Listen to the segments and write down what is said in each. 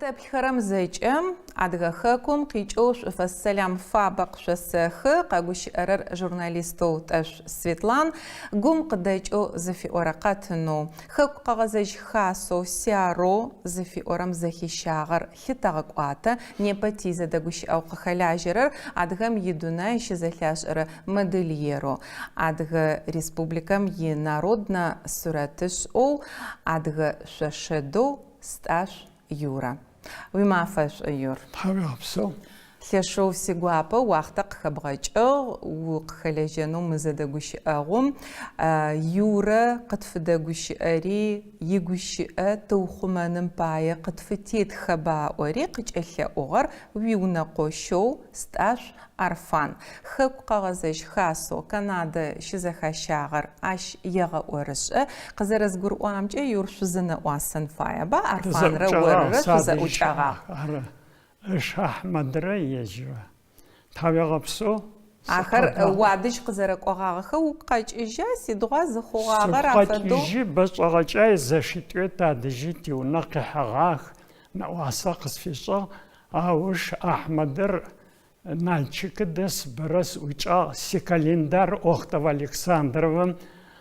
Къытэплъхэрэм зэкӏэ Адыгэ хэкум къикӏэу шӏуфэс сэлам фабэ къышъосэхы, къэгущыӏэрэр журналистэу Тӏэшъу Светлан, Гум къыдэкӏэу зыфиӏорэ къэтынэу, Хэку къэгъэзэжь хасэу Сяро зыфиӏорэм зэхищагъэр лъытэгъэкӏуатэ, непэ тизэдэгущыӏэгъу къыхэлажьэрэр адыгэм идунай щызэлъашӏэрэ модельерэу, Адыгэ Республикэм инароднэ сурэтышӏэу, адыгэ шъошэдэу Стӏашъу Юрэ. Уимафэ шӏу, Юр. Тхьауегъэпсэу. Лъэшэу сигуапэ уахътэ къыхэбгъэкӏыгъ укъыхэлэжьэнэу мы зэдэгущыӏэгъум. Юрэ къытфыдэгущыӏэри, игущыӏэ тыухъумэным пае къытфытетхэба ыӏори къыкӏэлъэӏугъэр уиунэкъощэу Стӏашъу Арфан. Хэку къэгъэзэжь хасэу Канадэ щызэхащагъэр ащ егъэӏорышӏэ. Къызэрэзгурыӏуагъэмкӏэ, Юр шъузэнэӏуасэн фаеба, Арфанрэ орырэ шъузэӏукӏэгъагъ. Ары, ыш Ахьмэдрэ ежьрэ. Тхьауегъэпсэу, Ахэр уадэжь къызэрэкӏогъагъэхэр угу къэкӏыжьа, сыдигъуа зыхъугъагъэр Сыгу афэдэу? къэкӏыжьы, бэшӏэгъэкӏай зэшитӏуи тадэжьи тиунэ къихьэгъах, нэӏуасэ къысфишӏыгъ, ау ыш Ахьмэдыр Налчыкы дэс бэрэ сыӏукӏагъ, сикалендарь Охтов Александровым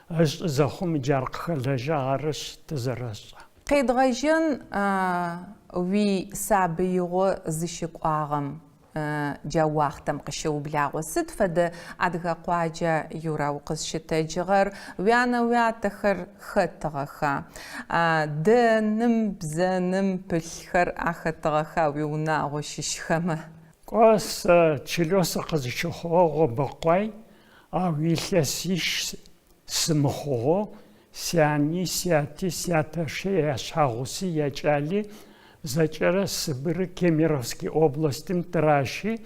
ышӏы зэхъум джар къыхэлэжьагъ, арышъ, тызэрэшӏэ. Къедгъэжьэн уисабыигъо зыщыкӏуагъэм, джа уахътэм къыщыублагъэу. Сыд фэдэ адыгэ къуаджа, Юра, укъызщытэджыгъэр, уянэ-уятэхэр хэтыгъэха? Дэным, бзэным пылъхэр ахэтыгъэха уиунагъо щыщхэмэ? Кӏо, сэ чылэу сыкъызыщыхъугъэр Гъобэкъуай, ау илъэсищ сымыхъугъэу сяни, сяти, сятэши, яшъхьэгъуси, якӏали зэкӏэрэ Сыбыры Кемеровский областым тыращи,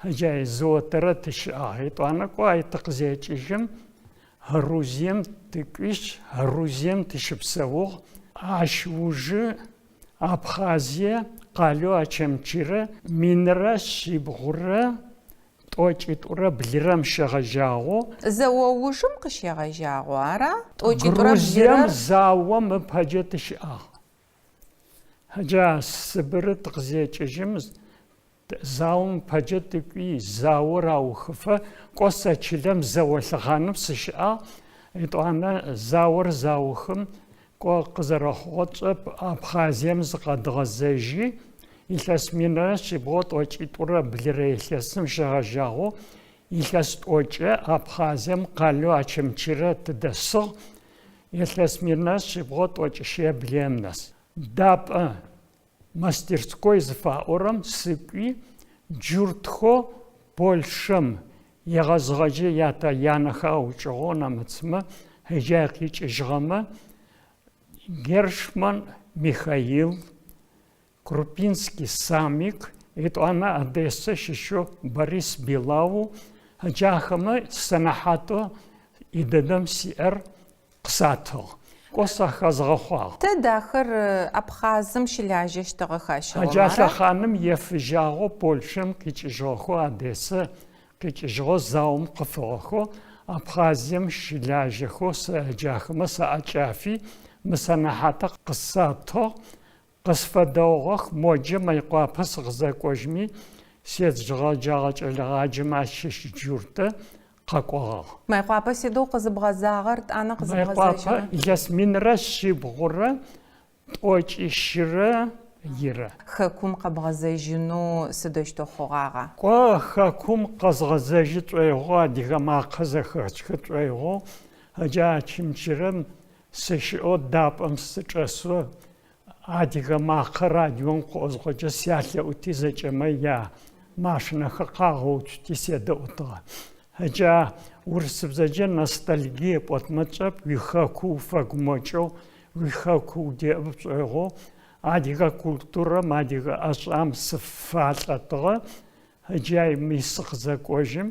джай зы отэрэ тыщыӏагъ. Етӏуанэ кӏо ай тыкъызекӏыжьым, Грузием тыкӏуишъ, Грузием тыщыпсэугъ. Ащ ужы Абхъазие къалэу Очамчирэ минрэ шъибгъурэ тӏокӏитӏурэ блырэм щегъэжьагъэу. Зэо ужым къыщегъэжьагъэу ара? Тӏокӏитӏурэ Грузием блырэр? заом ыпэкӏэ тыщыӏагъ. Джа Сыбыры тыкъызекӏыжьым Заом ыпэкӏэ тыкӏуи, заор аухыфэ, кӏо сэ чылэм зэо лъэхъаным сыщыӏагъ, етӏуанэ заор заухым, кӏо къызэрэхъугъэ тшӏэп, Абхъазием зыкъэдгъэзэжьи, илъэс минрэ шъибгъо тӏокӏитӏурэ блырэ илъэсым щегъэжьагъэу илъэс тӏокӏэ Абхъазием къалэу Очамчирэ тыдэсыгъ, илъэс минрэ шъибгъо тӏокӏищырэ блыем нэс. Дапӏэ Мастерской зыфаӏорэм сыкӏуи, джуртхэу Польшэм егъэзыгъэкӏэ ятэ-янэхэр аукӏыгъэу нэмыцмэ ыджай къикӏыжьыгъэмэ, Гершман Михаил, Крупинский Самик, етӏуанэ Одессэ щыщэу Борис Белау, ыджахэмэ сэнэхьатэу идэдэм сиӏэр Къысатыгъ. Кӏо сэ хэзгъэхъуагъ. Тэд ахэр Абхъазым щылажьэщтыгъэх ащыгъум, Джа ара? лъэхъаным ефыжьагъэу Польшэм къикӏыжьыгъэхэу Одессэ къикӏыжьыгъэу заом къыфыгъэхэу Абхъазием щылажьэхэу сэ джахэмэ саӏэкӏафи мы сэнэхьатыр къысатыгъ. Къысфэдэгъугъэх, моджэ Мыекъуапэ сыкъызэкӏожьми, сезыгъэджэгъэ кӏэлэгъаджэмэ ащыщ джуртэ къэкӏогъагъ. Мыекъуапэ сыдэу къызыбгъэзагъэр, тӏанэ Мыекъуапэ къызыбгъэзэжьыгъэр? илъэс минрэ шъибгъурэ тӏокӏищырэ ирэ. Хэкум къэбгъэзэжьынэу сыдэущтэу хъугъагъа? Кӏо, хэкум къэзгъэзэжьы тшӏоигъоу, адыгэ макъэ зэхэсхы тшӏоигъоу, ыджа Очамчырэм сыщыӏэу дапӏэм сычӏэсэу Адыгэ макъэ радиом къыӏо зыхъукӏэ сялъэӏути зэкӏэмэ я машинэхэр къагъэуцути седэӏутыгъэ. Ыджа урысыбзэкӏэ ностальгие пӏотмэ тшӏэп, уихэку уфэгумэкӏэу, уихэку удеӏэ пшӏоигъоу, адыгэ культурэм, адыгэ ӏэшӏагъэм сыфалӏэтыгъэ. Ыджай мы сыкъызэкӏожьым,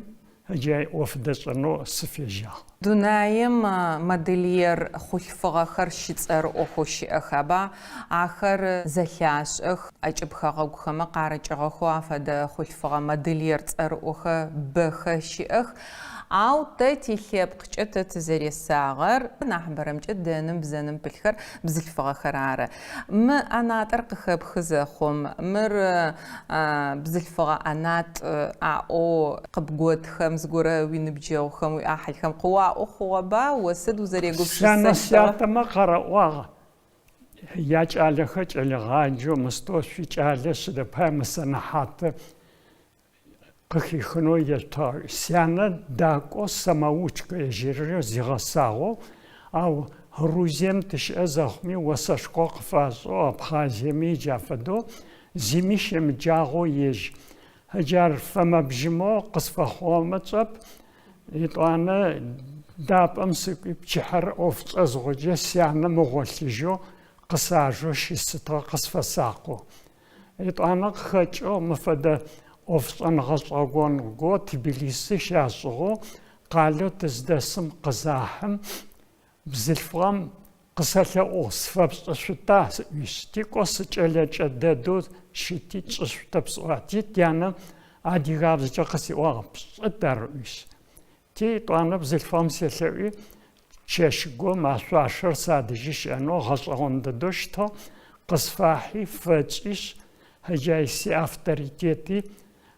ыджай ӏоф дэшӏэнэу сыфежьагъ. Дунаим модельер хъулъфыгъэхэр щыцӏэрыӏохэу щыӏэх, аба? Ахэр зэлъашӏэх, ӏэкӏыб хэгъэгухэмэ къарыкӏыгъэхэу афэдэ хъулъфыгъэ модельер цӏэрыӏохэ бэхэ щыӏэх. Ау тэ тилъэпкъкӏэ тэ тызэресагъэр нахьыбэрэмкӏэ дэным, бзэным пылъхэр бзылъфыгъэхэр ары. Мы ӏэнатӏэр къыхэпхы зэхъум, мыр бзылъфыгъэ ӏэнатӏ аӏоу къыбготхэм, зыгорэ уиныбджэгъухэм, уиӏахьылхэм къыуаӏо хъугъэба? О сыд узэрегупшысэщтыгъэр? Сянэ-сятэмэ къараӏуагъ якӏалэхэр кӏэлэегъаджэу, мыстэу шъуикӏалэ сыда пае мы сэнэхьатыр къыхихынэу ешъутыгъ. Сянэ дакӏоу самоучкэ ежьырырэу зигъэсагъэу, ау Грузием тыщыӏэ зэхъуми осэшхо къыфашӏэу, Абхъазиеми джа фэдэу зими щемыджагъэу ежь. Ыджар фэмэ-бжьымэу къысфэхъугъэмэ тшӏэп. Етӏуанэ дапӏэм сыкӏуи пчыхьэр ӏоф чӏэзгъоджэ сянэ мыгъолъыжьэу къысажэу щысытыгъ къысфэсакъэу. Етӏуанэ къыхэкӏыгъ мы фэдэ ӏофшӏэн гъэшӏэгъон го Тбилисы щашӏыгъэу къалэу тыздэсым къызахьым, бзылъфыгъэм къысэлъэӏугъ, сфэпшӏышъута сӏуишъ, ти кӏо сыкӏэлэкӏэ дэдэу щыти тшӏышъутэп сӏуати, тянэ адыгабзэкӏэ къысиӏуагъ, пшӏыт ар ыӏуишъ. Ти етӏуанэ бзылъфыгъэм селъэӏуи, чэщ гом а шъуашэр садэжьы щыӏэнэу гъэшӏэгъон дэдэу щытыгъ, къысфахьи, фэкӏишъ, ыджай сиавторитети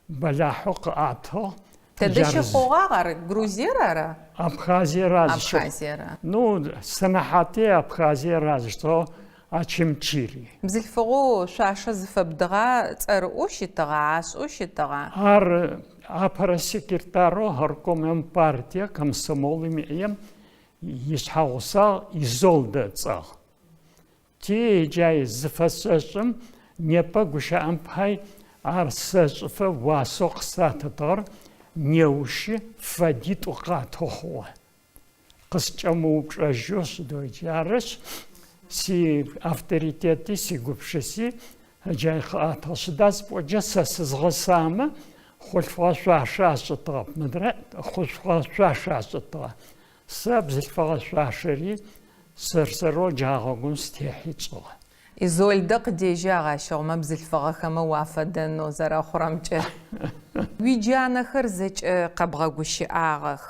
бэлахьэу къыӏатыгъ. Тэдэ щыхъугъагъ ар? Грузиер ара? Абхъазиер азыщыгъ. Абхъазиер. Ну, сэнэхьати Абхъазиер азыщтыгъ, Очамчири. Бзылъфыгъэу шъуашэ зыфэбдыгъа цӏэрыӏоу щытыгъа, ашӏэу щытыгъа? Ар апэрэ секретарэу горкомым партие комсомолым иӏэм ишъхьэгъусагъ, Изолдэ ыцӏагъ. Ти ыджай зыфэсэшӏым, непэ гущыӏэм пай ар сэшӏыфэ уасэу къысатытыгъэр неущы фэдитӏу къатэу хъугъэ. Къыскӏэмыупчӏэжьэу сыдэу иджы. Арышъ, сиавторитети, сигупшыси ыджай къыӏатыгъ. Сыда зыпӏоджэ сэ сызгъэсамэ, хъулъфыгъэ шъуашэ ашӏытыгъэп, мыдрэ хъулъфыгъэ шъуашэ ашӏытыгъэ. Сэ бзылъфыгъэ шъуашэри сэр-сэрэу джагъэгум сытехьи тшӏыгъэ. Изольдэ къыдежьагъ ащыгъумэ бзылъфыгъэхэмэ уафэдэнэу зэрэхъурэмкӏэ. Уиджанэхэр зэкӏэ къэбгъэгущыӏагъэх,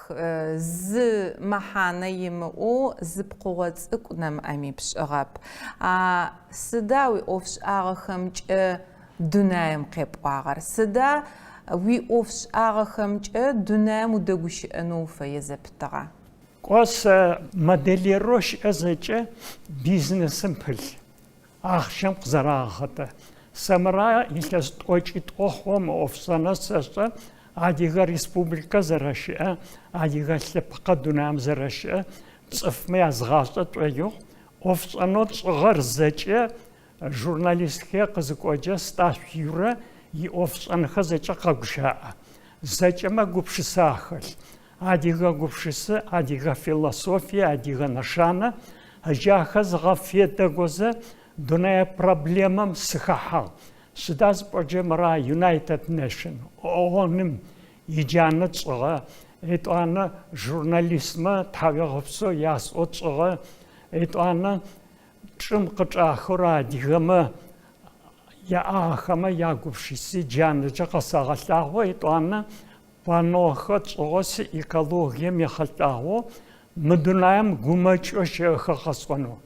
зы мэхьанэ имыӏэу зы пкъыгъо цӏыкӏу нэмыӏэми пшӏыгъэп. А сыда уиӏофшӏагъэхэмкӏэ дунаим къепӏуагъэр? Сыда уиӏофшӏагъэхэмкӏэ дунаим удэгущыӏэнэу уфэе зэпытыгъа? Кӏо сэ модельерэу щыӏэ зэкӏэ бизнесым пылъ, ахъщэм къызэрагъэтэ. Сэ мыра илъэс тӏокӏитӏо хъугъэ мы ӏофшӏэныр сэшӏэ, Адыгэ Республикэ зэрэщыӏэ, адыгэ лъэпкъэ дунаим зэрэщыӏэ, цӏыфмэ язгъашӏэ тшӏоигъу. Ӏофшӏэнэу тшӏыгъэр зэкӏэ журналистхэр къызыкӏоджэ Стӏашъу Юрэ иӏофшӏэнхэр зэкӏэ къэгущаӏэ. Зэкӏэмэ гупшысэ ахэлъ. Адыгэ гупшысэ, адыгэ философие, адыгэ нэшанэ, ыджахэр згъэфедэгозэ дунэе проблемэм сыхэхьагъ. Сыда зыпӏоджэ мыра United Nation, ООН-м иджанэ тшӏыгъэ, етӏуанэ журналистмэ тхьауегъэпсэу ясӏоу тшӏыгъэ, етӏуанэ чӏым къычӏахырэ адыгэмэ яӏагъэхэмэ ягупшыси джанэкӏэ къэсэгъэлъагъо, етӏуанэ Паннохэр тшӏыгъэу си экологием ехьылӏагъэу мы дунаим гумэкӏэу щыӏэхэр къэсӏонэу.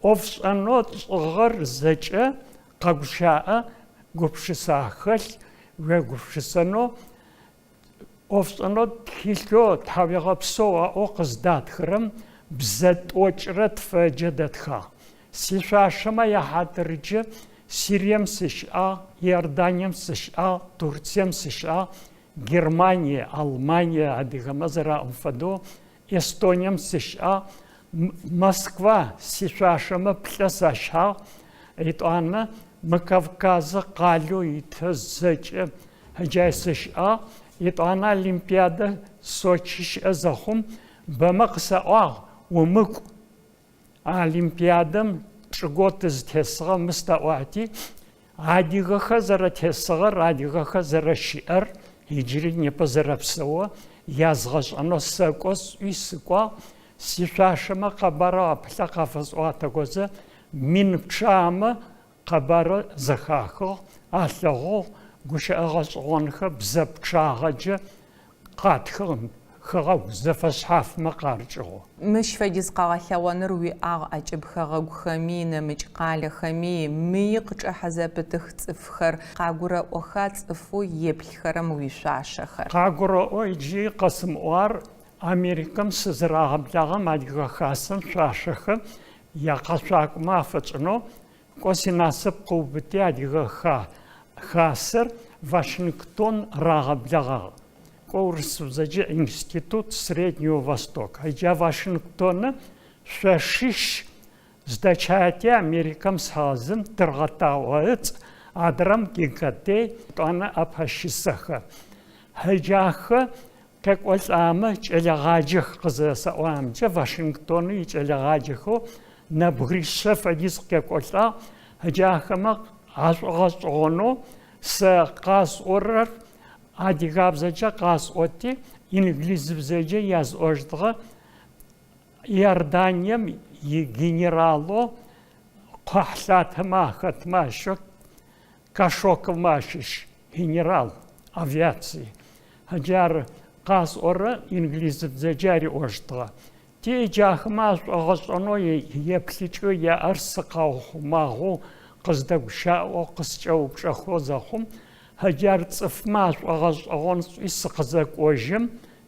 ӏофшӏэнэу тшӏыгъэр зэкӏэ къэгущаӏэ, гупшысэ ахэлъ, уегупшысэнэу, ӏофшӏэнэу тхылъэу тхьауегъэпсэу аӏоу къыздатхырэм бзэ тӏокӏрэ тфэджэ дэтхагъ. Сишъуашэмэ яхьатырджэ Сирием сыщыӏагъ, Иорданием сыщыӏагъ, Турцием сыщыӏагъ, Германие, Алмание адыгэмэ зэраӏом фэдэу, Эстонием сыщыӏагъ, Москва сишъуашэмэ плӏэ сащагъ, етӏуанэ мы Кавказы къалэу итыр зэкӏэ ыджай сыщыӏагъ, етӏуанэ Олимпиадэ Сочи щыӏэ зэхъум бэмэ къысаӏуагъ, умыкӏу. А Олимпиадэм чӏыгоу тызытесыгъэм мыстаӏуати, адыгэхэр зэрэтесыгъэр, адыгэхэр зэрэщыӏэр, иджыри непэ зэрэпсэур. язгъэшӏэнэу сэкӏо сӏуи сыкӏуагъ. Сишъуашэмэ къэбарэу апылъыр къафэсӏуатэкӏозэ, мин пчъагъэмэ къэбарыр зэхахыгъ, алъэгъугъ, гущыӏэ гъэшӏэгъонхэр бзэ пчъагъэкӏэ къатхыгъ, хэгъэгу зэфэшъхьафмэ къарыкӏыгъэу. Мыщ фэдиз къэгъэлъэгъоныр уиӏагъ ӏэкӏыб хэгъэгухэми, нэмыкӏ къалэхэми, мыи къычӏэхьэ зэпытых цӏыфхэр. Къагурэӏоха цӏыфэу еплъхэрэм уишъуашэхэр? Къагурэӏо иджы къэсымыӏуагъэр Америкэм сызырагъэблагъэм Адыгэ Хасэм шъуашэхэр якъэшъуакӏомэ афэтшӏынэу Кӏо синасып къыубыти Адыгэ Хасэр Вашингтон рагъэблэгъагъ. Кӏо урысыбзэкӏэ Институт Среднего Востока. Джа Вашингтоны шъошищ здэчъати Америкэм схьыгъэ зым Тыргъэтао ыцӏ, адрэм Гекатей, етӏуанэ ӏэпэщысэхэр. Хьыджахэ Къекӏолӏамэ, кӏэлэгъаджэх къызэрэсаӏуагъэмкӏэ, Вашингтоны икӏэлэгъаджэхэу нэбгыришъэ фэдиз къекӏолӏагъ. Ыджы ахэмэ ашӏогъэшӏэгъонэу сэ къасӏорэр адыгабзэкӏэ къасӏоти, инглизыбзэкӏэ язӏожьытыгъэ Иорданием игенералэу кхъухьлъатэмэ ахэтмэ ащыщэу Кашоковмэ ащыщ генерал авиации. Джар къасӏорэ инглизыбзэкӏэ ариӏощтыгъэ. Ти ыджы ахэмэ ашӏогъэшӏэнэу еплъыкӏэу яӏэр сыкъаухъумагъэу, къыздэгущыӏэу, къыскӏэупчӏэхэу зэхъум, ыджар цӏыфмэ ашӏогъэшӏэгъон сӏуи сыкъызэкӏожьым,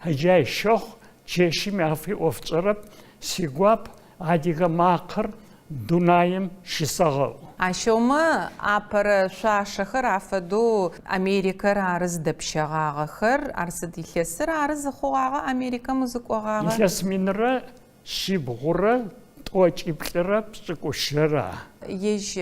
ыджай щэхъу, чэщи мафи ӏоф тшӏэрэп, сигуап, Адыгэ макъэр дунаим щысэгъэӏу. Ащыгъумэ апэрэ шъуашэхэр афэдэу Америкэр ары зыдэпщэгъагъэхэр. Ар сыд илъэсыр ары зыхъугъагъэ Америкэм узыкӏогъагъэр? Илъэс минрэ шъибгъурэ тӏокӏиплӏырэ пшӏыкӏущырэ. Ежь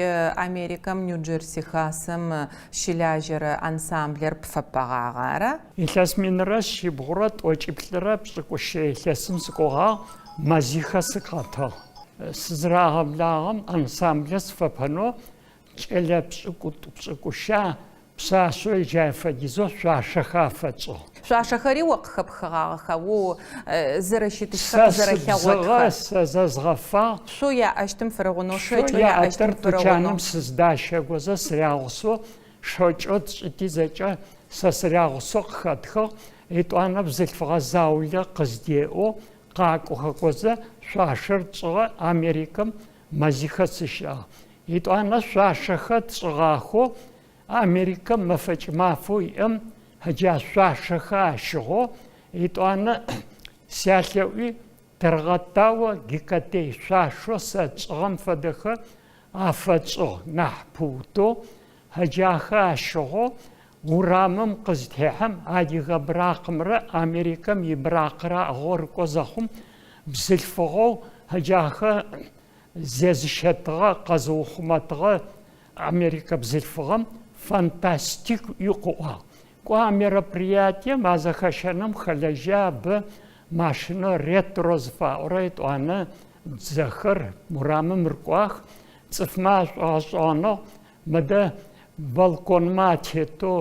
Америкэм Нью-Джерси хасэм щылажьэрэ ансамблэр пфэпэгъагъэ, ара? Илъэс минрэ шъибгъурэ тӏокӏиплӏырэ пшӏыкӏущырэ илъэсым сыкӏогъагъ, мэзихэ сыкъэтыгъ. Сызырагъэблагъэм ансамблэ сфэпэнэу кӏэлэ пшӏыкӏутӏу-пшӏыкӏуща пшъашъэу ыджай фэдизэу шъуашэхэр афэтшӏыгъ. Шъуашэхэри о къыхэпхыгъагъэха, о зэрэщытыщтхэр Сэ къызэрэлъэгъотхэр? сыбзыгъэ, сэ зэзгъэфагъ. Шъоу яӏэщтым фырыгъунэу, Шъоу шэкӏэу яӏэщтым яӏэтыр фырыгъунэу. тучаным сыздащэгозэ сырягъусэу шэкӏэу тшӏыти зэкӏэ сэ сырягъусэу къыхэтхыгъ. Етӏуанэ бзылъфыгъэ заулэ къыздеӏэу къакӏохэкӏозэ шъуашэр тшӏыгъэ Америкэм мэзихэ сыщыӏагъ. Етӏуанэ шъуашэхэр тшӏыгъахэу Америкэм мэфэкӏ мафэу иӏэм ыджа шъуашэхэр ащыгъэу, етӏуанэ сялъэӏуи Тыргъэтао Гекатей шъуашэу сэ тшӏыгъэм фэдэхэр афэтшӏыгъ нахь пыутэу, ыджахэр ащыгъэу урамым къызтехьэм адыгэ быракъымрэ Америкэм ибыракърэ аӏыгъэу рыкӏо зэхъум, бзылъфыгъэу ыджахэр зезыщэтыгъэ, къэзыухъумэтыгъэ америкэ бзылъфыгъэм фантастик ыӏуи къыӏуагъ. Кӏо а мероприятием, а зэхэщэным хэлэжьа бэ машинэ ретро зыфаӏорэ етӏуанэ дзэхэр урамым рыкӏуагъ. Цӏыфмэ ашӏогъэшӏэгъоныгъ, мыдэ балконмэ атетэу,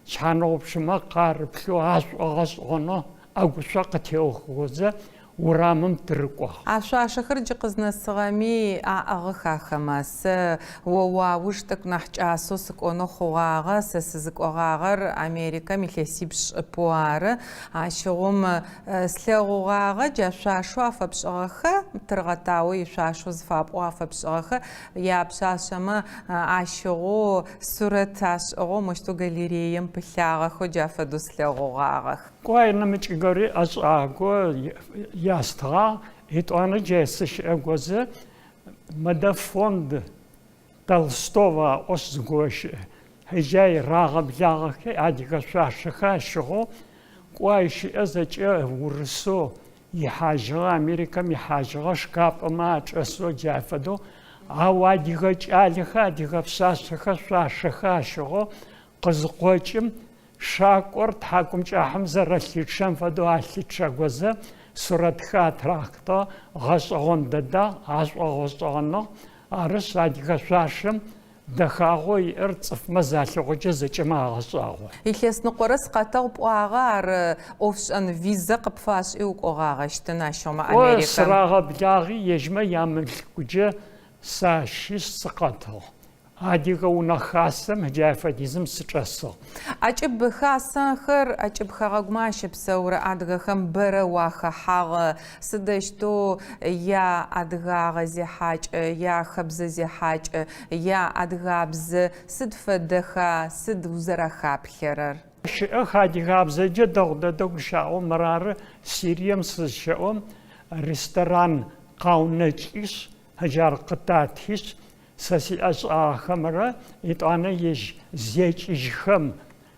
шъхьаныгъупчъэмэ къарыплъэу ашӏогъэшӏэгъонэу ӏэгушъо къытеохыгъозэ урамым тырыкӏуагъ. А шъуашэхэр джы къызнэсыгъэми аӏыгъых ахэмэ. Сэ о уауж тӏэкӏу нахь кӏасэу сыкӏонэу хъугъагъэ, сэ сызыкӏогъагъэр Америкэм илъэсипшӏ ыпэу ары. Ащыгъум слъэгъугъагъэ джа шъуашэу афэпшӏыгъэхэ, Тыргъэтао ишъуашэу зыфапӏоу афэпшӏыгъэхэ япшъашъэмэ ащыгъэу, сурэт ашӏыгъэу мощтэу галереем пылъагъэхэу джа фэдэу слъэгъугъагъэх. Кӏо нэмыкӏ гори ӏэшӏагъэу ястыгъагъ, етӏуанэ джа сыщыӏэгозэ мыдэ фонд Толстого аӏошъ зыгорэ щыӏ. Ыджай рагъэблагъэхи адыгэ шъуашэхэр ащыгъэу, кӏо ай щыӏэ зэкӏэ урысэу ихьажьыгъэ, Америкэм ихьажьыгъэ шкапӏэмэ ачӏэсэу джай фэдэу, ау адыгэ кӏалэхэр, адыгэ пшъашъэхэр шъуашэхэр ащыгъэу къызыкъокӏым, Шакӏор тхьакӏумкӏыхьэм зэрэлъычъэм фэдэу алъычъэгозэ сурэтхэр атырахытыгъ, гъэшӏэгъон дэдагъ, ашӏогъэшӏэгъоныгъ. Арышъ, адыгэ шъуашэм Дэхагъэу иӏэр цӏыфмэ залъэгъукӏэ зэкӏэмэ агъэшӏагъо. Илъэсныкъорэ сыкъэтыгъ пӏуагъэ, ар ӏофшӏэн визэ къыпфашӏи укӏогъагъэщтын ащыгъумэ Кӏо, Америкэм. сырагъэблагъи ежьмэ ямылъкуджэ сащи сыкъэтыгъ. Адыгэ унэ хасэм джа фэдизым сычӏэсыгъ. ӏэкӏыб хасэхэр, ӏэкӏыб хэгъэгумэ ащыпсэурэ адыгэхэм бэрэ уахэхьагъ. Сыдэущтэу яадыгагъэ зехьакӏэ, яхэбзэ зехьакӏэ, яадыгабзэ сыд фэдэха, сыд узэрахаплъэрэр? Щыӏэх адыгабзэкӏэ дэгъу дэдэу гущыӏэу мырары Сирием сызщэӏом ресторан къаунэкӏишъ, ыджар къытатишъ, сэ сиӏэшӏагъэхэмрэ етӏанэ ежь зекӏыжьхэм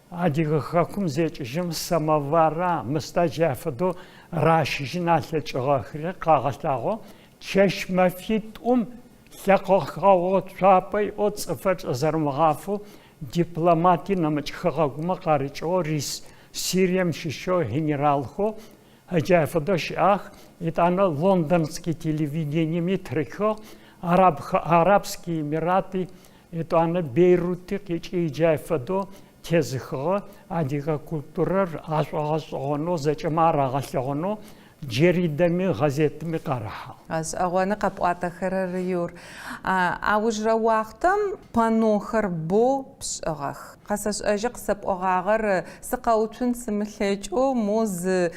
Адыгэ хэкум зекӏыжьым самовара, мыста джа фэдэу ращыжьын алъэкӏыгъэхри къагъэлъагъо. Чэщ мэфитӏум лъэкъо хэгъэуцуапӏэ иӏэу цӏыфыр чӏэзэрымыгъафэу дипломати нэмыкӏ хэгъэгумэ къарыкӏыгъэу рис Сирием щыщэу генералхэу ыджа фэдэу щыӏах. Етӏанэ лондонский телевидениеми тырихыгъ, Арабские Эмираты Етӏанэ Бейрути къикӏи ыджай фэдэу тезыхыгъэ адыгэ культурэр ашӏогъэшӏэгъонэу зэкӏэмэ арагъэлъэгъунэу джэридэми гъэзетми къарыхьагъ. Гъэшӏэгъоны къэпӏуатэхэрэр, Юр. Аужырэ уахътэм паннохэр боу пшӏыгъэх. Къэсэшӏэжьы къысэпӏогъагъэр, сыкъэуцун сымылъэкӏэу мо зы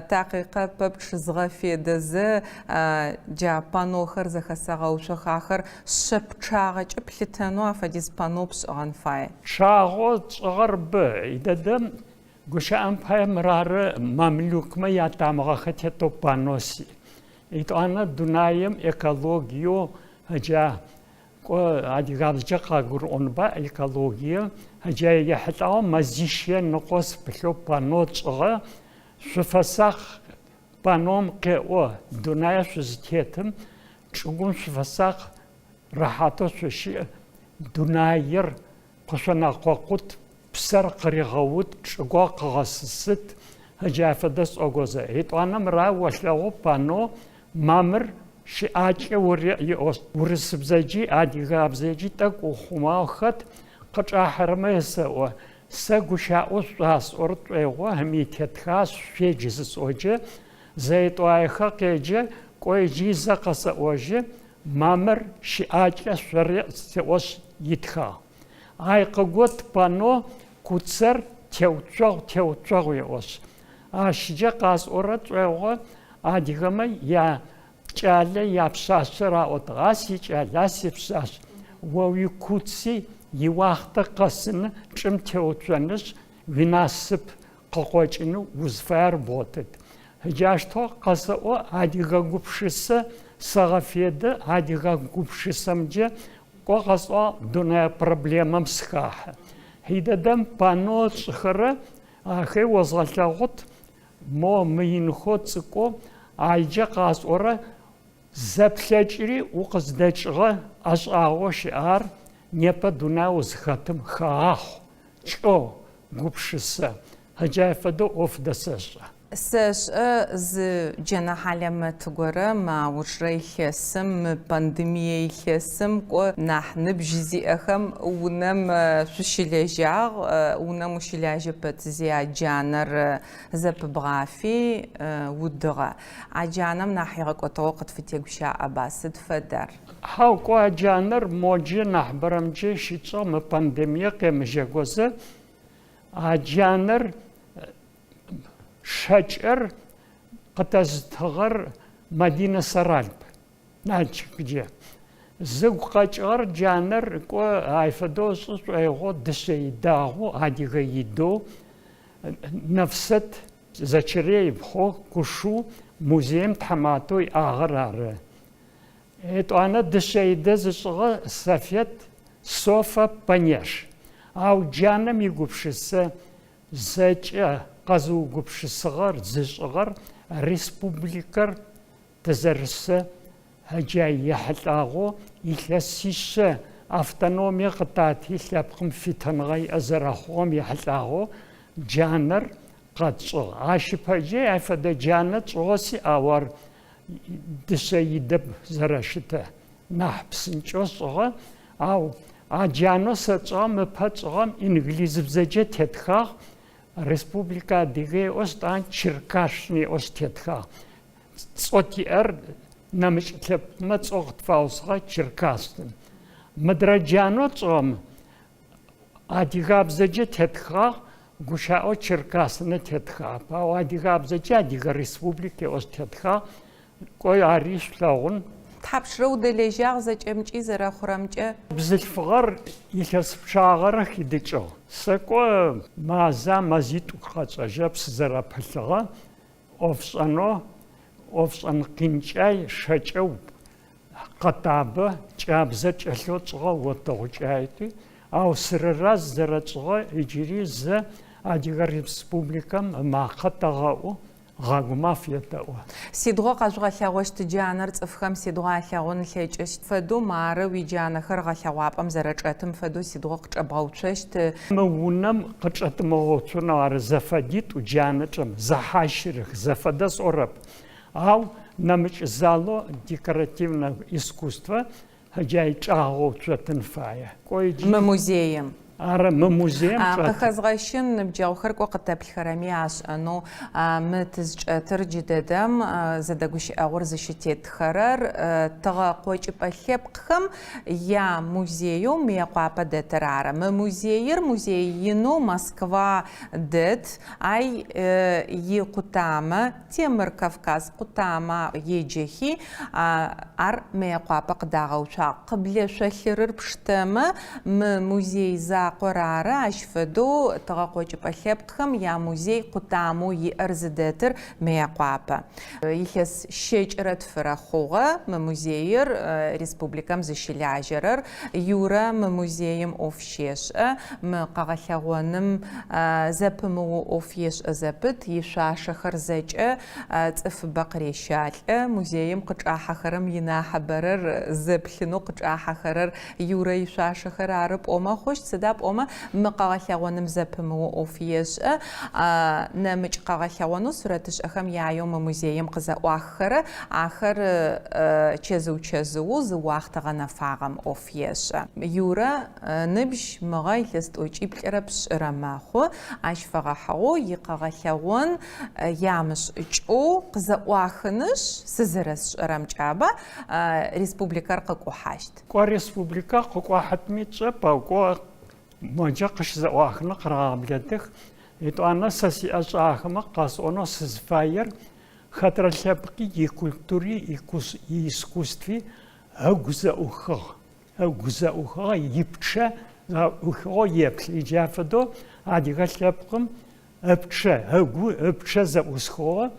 такъикъэ пэпчъ згъэфедэзэ джа паннохэр зэхэсэгъэуцох, ахэр Шъэ пчъагъэкӏэ плъытэнэу афэдиз панно пшӏыгъэн фае. Пчъагъэу тшӏыгъэр бэ. Идэдэм гущыӏэм пае мырары мамлюкмэ ятамыгъэхэр тетэу панно сиӏ. Етӏанэ дунаим экологиеу ыджа кӏо адыгабзэкӏэ къагурыӏонба экологие ыджа ехьылӏагъэу мэзищэ ныкъо сыпылъэу панно тшӏыгъэ. Шъуфэсакъ панном къеӏо дунае шъузытетым Чӏыгум шъуфэсакъ, рэхьатэу шъущыӏ, дунаир къышъонэкъокъут, псэр къыригъэут, чӏыгор къыгъэсысыт, ыджа фэдэ сӏогозэ. Етӏуанэ мыра олъэгъу панно мамыр щыӏакӏэ уриӏ еӏошъ. Урысыбзэкӏи адыгабзэкӏи тӏэкӏу ухъумагъэу хэт къычӏахьэрэмэ есэӏо. Сэ гущыӏэу шъуасӏорэ тшӏоигъо мы тетхащ шъуедж зысӏоджэ, Зэе-тӏуаехэ къеджэ, кӏо иджыри зэ къэсэӏожьы, мамыр щыӏакӏэ шъуреӏ сеӏошъ итхагъ. Ай къыгот панно Куцэр теуцогъу теуцогъу еӏошъ. Ащджэ къасӏорэ тшӏоигъо адыгэмэ я кӏалэ япшъашъэ раӏотыгъ, а сикӏал, а сипшъашъ, о уикуци иуахътэ къэсыны чӏым теуцонышъ, уинасып къыкъокӏынэу узфаер бгъотыт. Джащтэу къэсэӏо адыгэ гупшысэ сэгъэфедэ, адыгэ гупшысэмкӏэ кӏо къэсӏуагъ дунэе проблемэм сыхахьэ. Идэдэм панно тшӏыхэрэ ахэй озгъэлъэгъут, мо мыинхэу цӏыкӏоу айджэ къасӏорэ зэплъэкӏри укъыздэкӏыгъэ ӏэшӏагъэу щыӏар непэ дунай узхэтым хэгъахъу. Кӏэу гупшысэ, ыджай фэдэу ӏоф дэсэшӏэ. Сэшӏэ зы джэнэ хьалэмэт горэ мы аужрэ илъэсым, мы пандемие илъэсым кӏо нахь ныбжь зиӏэхэм унэм шъущылэжьагъ, унэм ущылажьэ пэтзи а джанэр зэпыбгъафи удыгъэ. А джанэм нахь игъэкӏотыгъэу къытфытегущаӏэба, сыд фэд ар? Хьау, кӏо а джанэр моджэ нахьыбэрэмджэ щытшӏыгъ мы пандемие къемыжьэгозэ, а джанэр шэкӏэр къытэзытыгъэр Мадинэ Саральп, Налчыкджэ. Зыгу къэкӏыгъэр джанэр кӏо ай фэдэу ышӏы шӏоигъо дышъэ идагъэу, адыгэ идэу Нэфсэт Зэчэрые ыпхъоу Кушу музеим тхьаматэу иӏагъэр ары. Етӏуанэ дышъэидэ зышӏыгъэ Софет Софа Панеш. Ау джанэм игупшысэ зэкӏэ къэзыугупшысыгъэр, зышӏыгъэр республикэр тызэрысы ыджа ехьылӏагъэу илъэсишъэ автономие къытати лъэпкъым фитыныгъэ иӏэ зэрэхъугъэм ехьылӏагъэу джанэр къэтшӏыгъ. Ащ ыпэкӏи ай фэдэ джанэ тшӏыгъэу сиӏ, ау ар дышъэ идэп зэрэщытэ. Нахь псынкӏэу сшӏыгъэ, ау А джанэу сэ тшӏыгъэм ыпэ тшӏыгъэм инглизыбзэкӏэ тетхагъ, Республика Адыгея ыӏошъ, етӏанэ Черкашин ыӏошъ тетхагъ. Цӏэу тиӏэр нэмыкӏ лъэпкъмэ цӏэу къытфаусыгъэ Черкасским. Мыдрэ джанэу тшӏыгъэм адыгабзэкӏэ тетхагъ, гущыӏэу Черкасны тетхагъэп, ау адыгабзэкӏэ Адыгэ Республик ыӏошъ тетхагъ, кӏо ари шъулъэгъун. Тхьапшрэ удэлэжьагъ зэкӏэмкӏи зэрэхъурэмкӏэ? Бзылъфыгъэр илъэс пчъагъэрэ хидыкӏыгъ. Сэ кӏо маза, мэзитӏу къэсшӏэжьрэп сызэрэпылъыгъэ ӏофшӏэнэу, ӏофшӏэн къинкӏай, шэкӏэу къэтабэ, кӏабзэ кӏэлъэу тшӏыгъэ отэгъукӏаети, ау сырыраз зэрэтшӏыгъэ иджыри зэ Адыгэ Республикэм ымакъэ тэгъэӏу, гъэгу маф етэӏо. Сидгъо къэжъугъэлъэгъощт джанэр цӏыфхэм сидгъо алъэгъун ылъэкӏыщт фэдэу, мары уиджанэхэр гъэлъэгъуапӏэм зэрэчӏэтым фэдэу сидгъо къычӏэбгъэуцощт. Мы унэм къычӏэтымыгъэуцонэу ары зэфэдитӏу джанэчӏэм, зэхьащырых, зэфэдэ сӏорэп. Ау нэмыкӏ залэу декоративнэ искусствэ ыджай чӏагъэуцотын фае. Кӏо иджы. Мы музеим. Ары, мы музеим чӏэт. Къыхэзгъэщын, ныбджэгъухэр кӏо къытэплъхэрэми ашӏэнэу мы тызчӏэтыр джыдэдэм зэдэгущыӏэгъур зыщытетхэрэр тыгъэ къокӏыпӏэ лъэпкъхэм я музееу Мыекъуапэ дэтыр ары. Мы музеир музей инэу Москва дэт, ай икъутамэ Темыр Кавказ къутамэ еджэхи, ар Мыекъуапэ къыдагъэуцуагъ. Къыблэ шъолъырыр пштэмэ, мы музей закъор ары ащ фэдэу тыгъэкъокӏыпӏэ лъэпкъхэм ямузей къутамэу иӏэр зыдэтыр Мыекъуапэ. Илъэс щэкӏырэ тфырэ хъугъэ мы музеир республикэм зыщылажьэрэр. Юрэ мы музеим ӏоф щешӏэ, мы къэгъэлъэгъоным зэпымыоу ӏоф ешӏэ зэпыт, ишъуашэхэр зэкӏэ цӏыфыбэ къырещалӏэ. Музеим къычӏахьэхэрэм инахьыбэрэр зэплъынэу къычӏахьэхэрэр Юрэ ишъуашэхэр ары пӏомэ хъущт, сыда пӏомэ мы къэгъэлъэгъоным зэпымыоу ӏоф ешӏэ. Нэмыкӏ къэгъэлъэгъонэу сурэтышӏэхэм яеу мы музеим къызэӏуаххэрэ ахэр чэзыу-чэзыоу зы уахътэ гъэнэфагъэм ӏоф ешӏэ. Юрэ ыныбжь мыгъэ илъэс тӏокӏиплӏырэ пшӏырэ мэхъу. Ащ фэгъэхьыгъэу икъэгъэлъэгъон ямышӏыкӏэу къызэӏуахынышъ, сызэрэсшӏэрэмкӏэ аба, республикэр къыкӏухьащт. Кӏо республикэ къыкӏуахьытми тшӏэп, ау кӏо моджэ къыщызэӏуахынэу къырагъэблэтых. Етӏуанэ сэ сиӏэшӏагъэхэмэ къэсӏонэу сызыфаер хэтрэ лъэпкъи икультури иискусстви ыгу зэӏухыгъ. Ыгу зэӏухыгъэ ипчъэ зэӏухыгъэу еплъы. Иджа фэдэу адыгэ лъэпкъым ыпчъэ, ыгу ыпчъэ зэӏусхыгъэу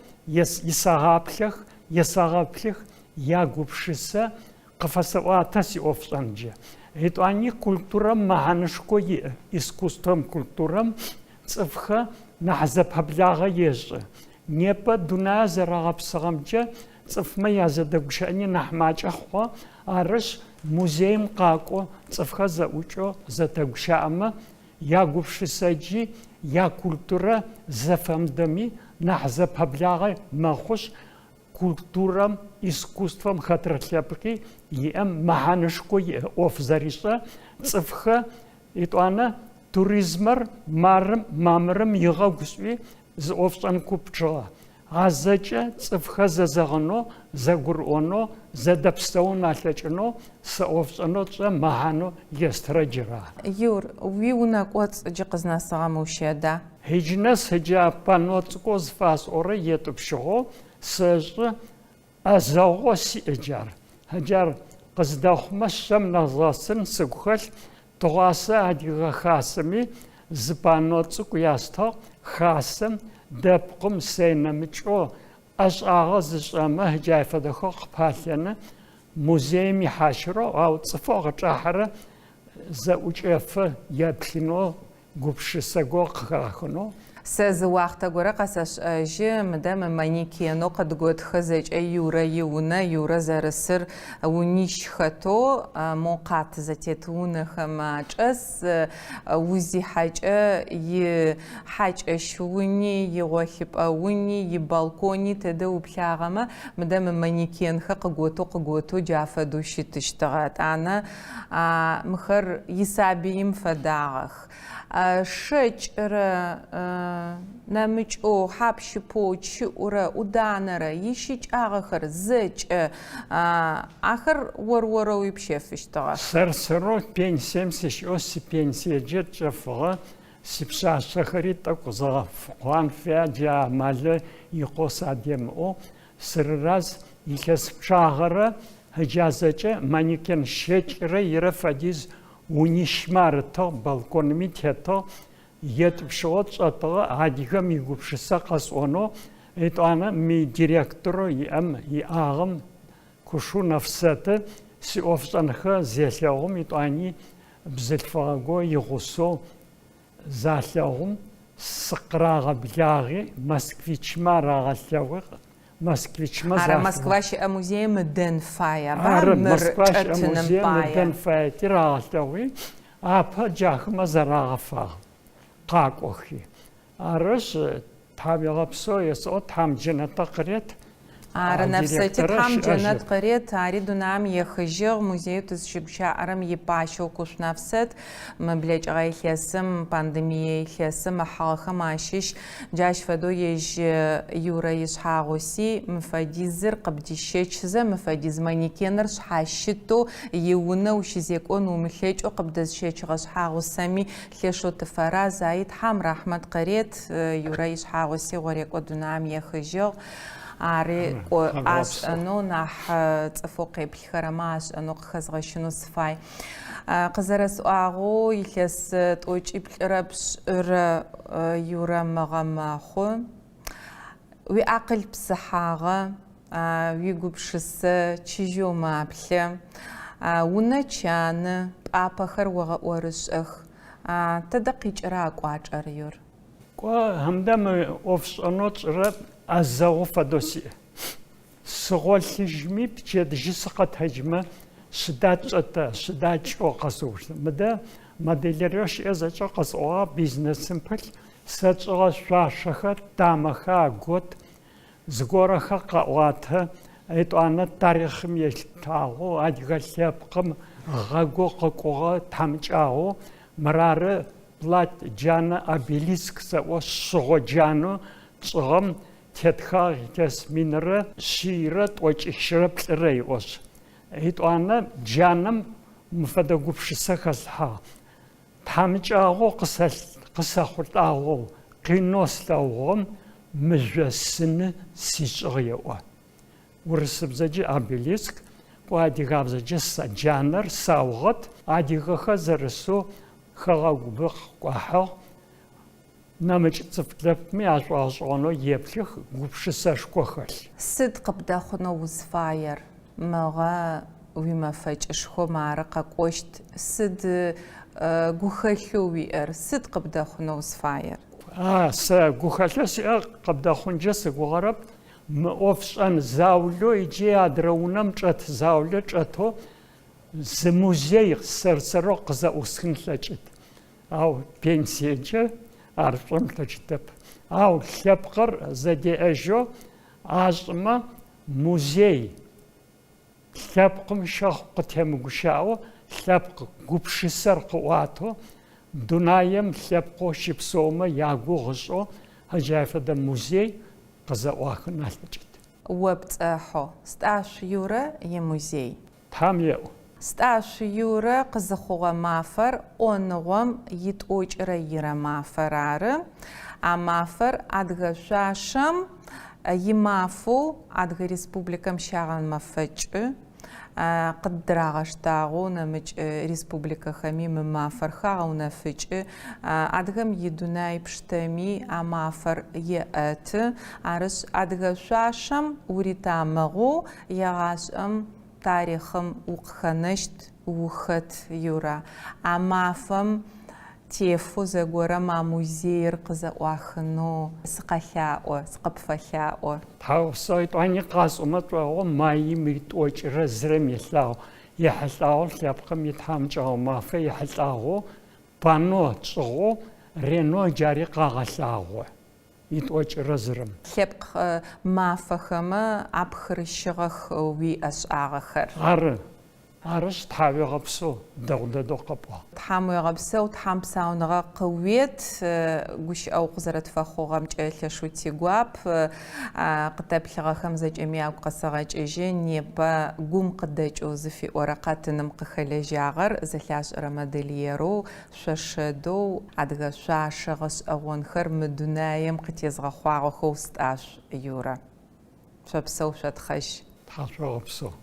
исэгъаплъэх, есэгъэплъых, ягупшысэ къыфэсэӏуатэ сиӏофшӏэнджэ. Етӏуани культурэм мэхьанэшхо иӏ, искусствэм, культурэм цӏыфхэр нахь зэпэблагъэ ешӏы. Непэ дунае зэрагъэпсыгъэмкӏэ цӏыфмэ язэдэгущыӏэни нахь макӏэ хъугъэ, арышъ, музеим къакӏо, цӏыфхэр зэӏукӏэу зэдэгущыӏэмэ, ягупшысэджи, якультурэ зэфэмыдэми нахь зэпэблагъэ мэхъушъ, культурэм, искусствэм хэтрэ лъэпкъи иӏэм мэхьанэшхо иӏ ӏоф зэришӏэ, цӏыфхэр, етӏуанэ туризмэр марым, мамырым игъэгу сӏуи, Зы ӏофшӏэн куп тшӏыгъэ. А зэкӏэ цӏыфхэр зэзэгъынэу, зэгурыӏонэу, зэдэпсэун алъэкӏынэу сэ ӏофшӏэнэу тшӏэ мэхьанэу естырэ джыра. Юр, уиунэ кӏоцӏ джы къызнэсыгъэм ущэда? Иджы нэс ыджа панно цӏыкӏоу зыфасӏорэ етӏупщыгъэу сэшӏы, ӏэзэгъоу сиӏ ыджар. Ыджар къыздэхъумэ шъэм нэзгъэсын сыгу хэлъ, тыгъуасэ Адыгэ Хасэми зы панно цӏыкӏу ястыгъ, хасэм, дэпкъым, сэ нэмыкӏэу ӏэшӏагъэ зышӏэмэ ыджай фэдэхэу къыпалъэны, музеим ихьащырэу, ау цӏыфэу къычӏахьэрэ зэӏукӏэфэ еплъынэу гупшысэ горэ къыхахынэу. Сэ зы уахътэ горэ къэсэшӏэжьы, мыдэ мы манекенэу къыдготхэ зэкӏэ Юрэ иунэ, Юрэ зэрысыр унищ хэтэу мо къат зэтет унэхэм ачӏэс, узихьэкӏэ и хьакӏэщ уни, игъолъыпӏэ уни, ибалкони тэдэ уплъагъэмэ, мыдэ мы манекенхэр къыготэу къыготэу джа фэдэу щытыщтыгъэ. Етӏанэ мыхэр исабыим фэдагъэх. Шэкӏрэ, нэмыкӏэу хьап-щыпэу чыӏурэ, ӏуданэрэ, ищыкӏагъэхэр зэкӏэ, ахэр ор-орэуи пщэфыщтыгъэх. Сэр-сэрэу пенсием сыщыӏэу сипенсиеджэ чэфыгъэ, сипшъашъэхэри тӏэкӏу зэгъэфыкъуан фая джы амалэ икъоу садемыӏэу сырыраз илъэс пчъагъэрэ ыджа зэкӏэ манекен щэкӏрэ ирэ фэдиз Унищмэ арытыгъ, балконми тетыгъ, етӏупщыгъэу чӏэтыгъэ адыгэм игупшысэ къэсӏонэу, етӏуанэ мы директорэу иӏэм иӏагъэм Кушъу Нэфсэты сиӏофшӏэнхэр зелъэгъум, етӏуани бзылъфыгъэго игъусэу залъэгъум, сыкъырагъэблагъи, москвичмэ арагъэлъэгъуи, Москвичмэ Ары, Москва щыӏэ музеим ыдэн фаеба Ары, мыр Москва щыӏэ чӏэтыным музеим пае? ыдэн фаети рагъэлъэгъуи, апэ джахэмэ зэрагъэфагъ, къакӏохи. Арышъ, тхьауегъэпсэу есӏо, Тхьам джэнэтэ къырет, Ары, а Нэфсэти директорыр Тхьам джэнэт щыӏэжьэп. къырет, ари дунаим ехыжьыгъ, музееу тызщыгущаӏэрэм ипащэу Кушъу Нэфсэт мы блэкӏыгъэ илъэсым, пандемие илъэсым ыхьыгъэхэм ащыщ. Джащ фэдэу ежь Юрэ ишъхьагъуси мы фэдизыр къыбдищэчызэ, мы фэдиз манекеныр шъхьащытэу иунэ ущызекӏон умылъэкӏэу къыбдэзыщэчыгъэ шъхьагъусэми лъэшэу тыфэраз. Аи Тхьам рахьмэт къырет, Юрэ ишъхьагъуси гъорекӏо дунаим ехыжьыгъ. Ари кӏо ашӏэнэу, нахь цӏыфэу къеплъхэрэмэ ашӏэнэу къыхэзгъэщынэу сыфай. Къызэрэсӏуагъэу, илъэс тӏокӏиплӏырэ пшӏырэ Юрэ мыгъэ мэхъу. Уиакъыл псыхьагъэ, уигупшысэ чыжьэу маплъэ, унэ чаны, пӏапэхэр огъэӏорышӏэх. Тэдэ къикӏыра а кӏуачӏэр, Юр? Кӏо, мыдэ мы ӏофшӏэнэу тшӏырэр ӏэзэгъу фэдэу сиӏ. Сыгъолъыжьми, пчэдыжьы сыкъэтэджмэ, сыда тшӏэтэ, сыда кӏэу къэсыушъ. Мыдэ модельерэу щыӏэ зэкӏэ къэсӏогъагъ, бизнесым пылъ. Сэ тшӏыгъэ шъуашэхэр, тамэхэр агот, зыгорэхэр къаӏуатэ, етӏуанэ тарихъым елъытагъэу, адыгэ лъэпкъым гъэгоу къыкӏугъэ тхьамыкӏагъоу, мырары платье джанэ обелиск сэӏо, шъыгъо джанэу тшӏыгъэм Тетхагъ илъэс минрэ шъийрэ тӏокӏищрэ плӏырэ еӏошъ. Етӏуанэ джанэм мы фэдэ гупшысэ хэслъхьагъ. Тхьамыкӏагъоу къысэхъулӏагъэу, къинэу слъэгъугъэм мыжъо сыны сишӏыгъ еӏо. Урысыбзэкӏэ обелиск, кӏо адыгабзэкӏэ джанэр саугъэт, адыгэхэр зэрысэу хэгъэгу бэ къыкӏуахьыгъ. Нэмыкӏ цӏыф лъэпкъми ашӏогъэшӏэгъонэу еплъых, гупшысэшхо хэлъ. Сыд къыбдэхъунэу узфаер? Мыгъэ уимэфэкӏышхо мары къэкӏощт. Сыд гухэлъэу уиӏэр? Сыд къыбдэхъунэу узфаер? А, сэ гухэлъэу сиӏэр къыбдэхъунджэ сыгугъэрэп. Мы ӏофшӏэн заулэу иджы адрэ унэм чӏэт заулэ чӏэтэу зы музей сэр-сэрэу къызэӏусхын слъэкӏыт. Ау пенсиекӏэ ар пшӏэн плъэкӏытэп. Ау лъэпкъыр зэдеӏэжьэу ашӏымэ, музей лъэпкъым щэхъу къытемыгущыӏэу, лъэпкъ гупшысэр къыӏуатэу, дунаем лъэпкъэу щыпсэумэ ягугъу ышӏэу джай фэдэ музей къызэӏуахын алъэкӏыт. О пцӏэ ыхьэу Стӏашъу Юрэ имузей. Тхьам еӏу. Стӏашъу Юрэ къызыхъугъэ мафэр ӏоныгъом итӏокӏырэ ирэ мафэр ары. А мафэр адыгэ шъуашэм имафэу Адыгэ Республикэм щагъэмэфэкӏы. Къыддырагъэштагъэу нэмыкӏ республикэхэми мы мафэр хагъэунэфыкӏы. Адыгэм идунай пштэми а мафэр еӏэты. Арышъ, адыгэ шъуашэм уритамыгъэу Егъашӏэм тарихъым укъыхэнэщт, ухэт, Юра. А мафэм. тефэу зэгорэм а музеир къызэӏуахынэу сыкъэлъаӏо, сыкъыпфэлъаӏо. Тхьауегъэпсэу, етӏани къасӏомэ сшӏоигъу маим итӏокӏырэ зырэм елъагъу, ехьылӏагъэу лъэпкъым итхьамыкӏэгъо мафэ ехьылӏагъэу панно тшӏыгъэу ренэу джари къагъэлъагъо итӏокӏырэ зырэм. Лъэпкъ мафэхэмэ апхырыщыгъэх уиӏэшӏагъэхэр. Ары. Арышъ, тхьауегъэпсэу, дэгъу дэдэу къэпӏуагъ. Тхьам уегъэпсэу, Тхьам псауныгъэ къыует, гущыӏэгъу къызэрэтфэхъугъэмкӏэ лъэшэу тигуап. Къытэплъыгъэхэм зэкӏэми агу къэсэгъэкӏыжьы, непэ гум къыдэкӏэу зыфиӏорэ къэтыным къыхэлэжьагъэр зэлъашӏэрэ модельерэу, шъошэдэу, адыгэ шъуашэ гъэшӏэгъонхэр мы дунаим къытезгъэхъуагъэхэу Стӏашъу Юрэ. Шъопсэу, шъотхъэжь. Тхьашъуегъэпсэу.